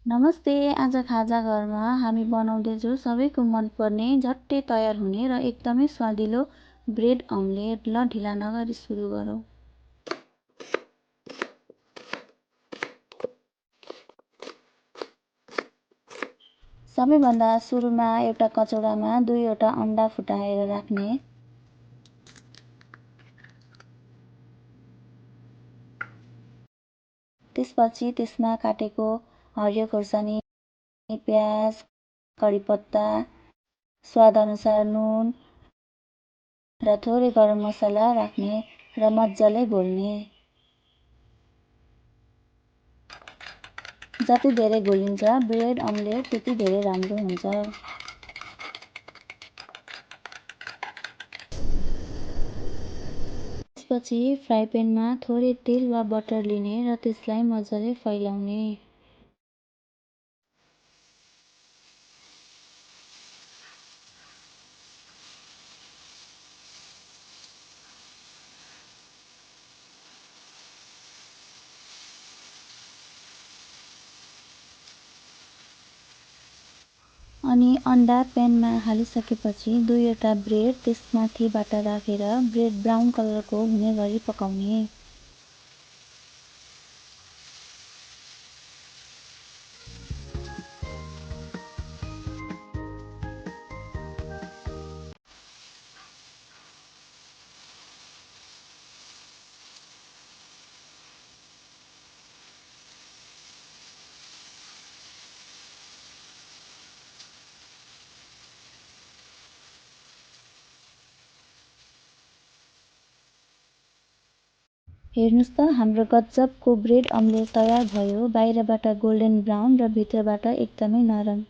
नमस्ते। आज खाजा घरमा हामी बनाउँदैछौँ सबैको मनपर्ने झट्टै तयार हुने र एकदमै स्वादिलो ब्रेड अमलेट। ल ढिला नगरी सुरु गरौँ। सबैभन्दा सुरुमा एउटा कचौडामा 2वटा अन्डा फुटाएर राख्ने। त्यसपछि त्यसमा काटेको हरियो खोर्सानी, प्याज, कढीपत्ता, स्वादअनुसार नुन र थोरै गरम मसला राख्ने र मजाले घोल्ने। जति धेरै घोलिन्छ ब्रेड अमलेट त्यति धेरै राम्रो हुन्छ। त्यसपछि फ्राई प्यानमा थोरै तेल वा बटर लिने र त्यसलाई मजाले फैलाउने। अनि अन्डा प्यानमा हालिसकेपछि 2वटा ब्रेड त्यसमाथिबाट राखेर ब्रेड ब्राउन कलरको हुने गरी पकाउने। हेर्नुस् त हाम्रो गजबको ब्रेड अमलेट तयार भयो। बाहिरबाट गोल्डन ब्राउन र भित्रबाट एकदमै नरम।